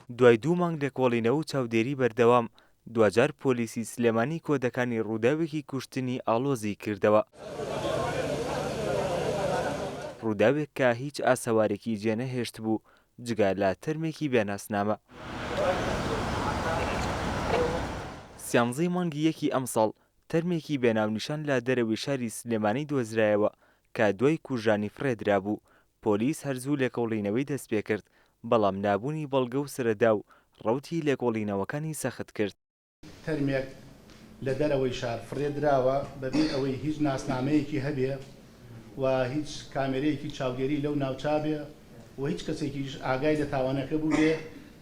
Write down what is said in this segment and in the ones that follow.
دوای دوو مانگ لێکۆڵینەوە و چاودێری بەردەوام، دواجار پۆلیسی سلێمانی کۆدەکانی ڕووداوێکی کوشتنی ئاڵۆزی کردەوە. ڕووداوێک کە هیچ ئاسەوارێکی جێنەهێشتبوو جگە لە تەرمێکی بێ ناسنامە. سیانزەی مانگی یەکی ئەمساڵ تەرمێکی بێ ناونیشان لە دەرەوەی شاری سلێمانی دۆزرایەوە کە دوای کوژرانی فڕێدرابوو، پۆلیس هەر زوو لێکۆڵینەوەی دەستپێکرد، بەڵام نابوونی بەڵگە و سەرەداو ڕەوتی لێکۆڵینەوەکانی سەخت کرد. تەرمێک لە دەرەوەی شار فڕێ دراوە بەبێ ئەوەی هیچ ناسنامەیەکی هەبێ و هیچ کامێرەیەکی چاودێری لەو ناوچە بێ و هیچ کەسێکیش ئاگای لە تاوانەکە بووبێ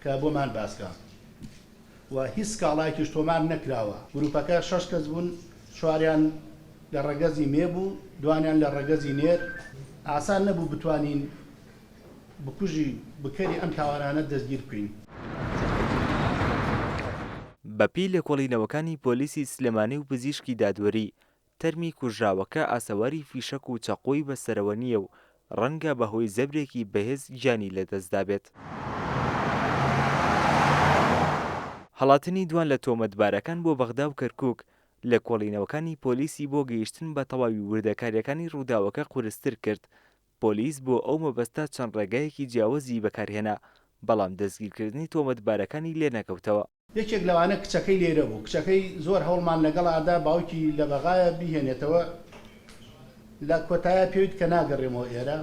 کە بۆمان باس کا و هیچ سکاڵایەکیش تۆمار نەکراوە. گروپەکە شەش کەس بوون، چواریان لە ڕەگەزی مێ بوو، دوانیان لە ڕەگەزی نێر. ئاسان نەبوو بتوانین بکوژی بکەری ئەم تاوانانە دەستگیر بکەین. بەپێی لێکۆڵینەوەکانی پۆلیسی سلێمانی و پزیشکی دادوەری، تەرمی کوژراوەکە ئاسەواری فیشەک و چەقۆی بەسەرەوە نییە و ڕەنگە بەهۆی زەبرێکی بەهێز گیانی لەدەستدابێت. هەڵاتنی دوان لە تۆمەتبارەکان بۆ بەغدا و کەرکوک، لێکۆڵینەوەکانی پۆلیسی بۆ گەیشتن بە تەواوی وردەکارییەکانی ڕووداوەکە قورستر کرد، پۆلیس بۆ ئەو مەبەستە چەند ڕێگایەکی جیاوزی بەکارهێنا، بەڵام دەستگیرکردنی تۆمەتبارەکانی لێنەکەوتەوە. یەکێک لەوانە کچەکەی لێرە بوو، کچەکەی زۆر هەوڵمان لەگەڵا دا باوکی لە بەغایە بیهێنێتەوە، لە کۆتایا پێی وت کە ناگەڕێمەوە ئێرە،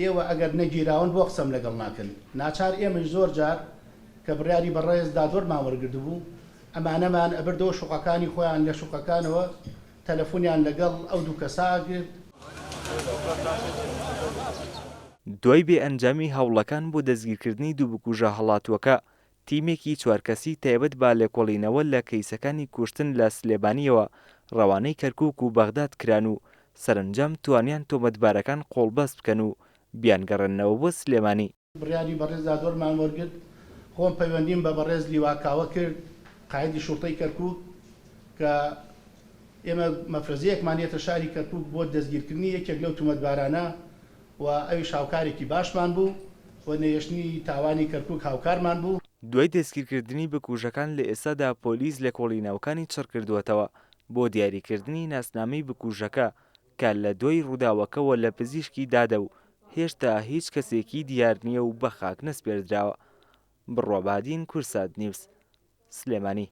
ئێوە ئەگەر نەگیراون بۆ قسەم لەگەڵ ناکەن؟ ناچار ئێمەش زۆر جار کە بڕیاری بەڕێز دادوەرمان وەرگرتبوو، ئەمانەمان ئەبردەوە شوقەکانی خۆیان، لە شوقەکانەوە تەلەفونیان لەگەڵ ئەو دوو کەسە ئەکرد. دوای بێ ئەنجامی هەوڵەکان بۆ دەستگیرکردنی دوو بکوژە هەڵاتووەکە، تیمێکی چوار کەسی تایبەت بە لێکۆڵینەوە لە کەیسەکانی کوشتن لە سلێمانییەوە ڕەوانەی کەرکوک و بەغداد کران و سەرەنجام توانیان تۆمەتبارەکان قۆڵبەست بکەن و بیانگەڕێننەوە بۆ سلێمانی. بڕیاری بەڕێز دادوەرمان وەرگرت، خۆم پەیوەندیم بە بەڕێز لیوا کاوە کرد، قائیدی شوڕتەی کەرکوک، کە ئێمە مەفرەزەیەکمان یەتە شاری کەرکوک بۆ دەستگیرکردنی یەکێک لەو تومەتبارانە و ئەویش هاوکارێکی باشمان بوو و نەهێشتنی تاوانی کەرکوک هاوکارمان بوو. دوای دەستگیرکردنی بکوژەکان لە ئێستادا پۆلیس لێکۆڵینەوەکانی چڕکردووەتەوە بۆ دیاریکردنی ناسنامەی بکوژەکە کە لە دوای ڕووداوەکەوە لە پزیشکی دادە و هێشتا هیچ کەسێکی دیار نییە و بە خاک نەسپێردراوە. بڕوا بادین، کوردسات نیوز، سلێمانی.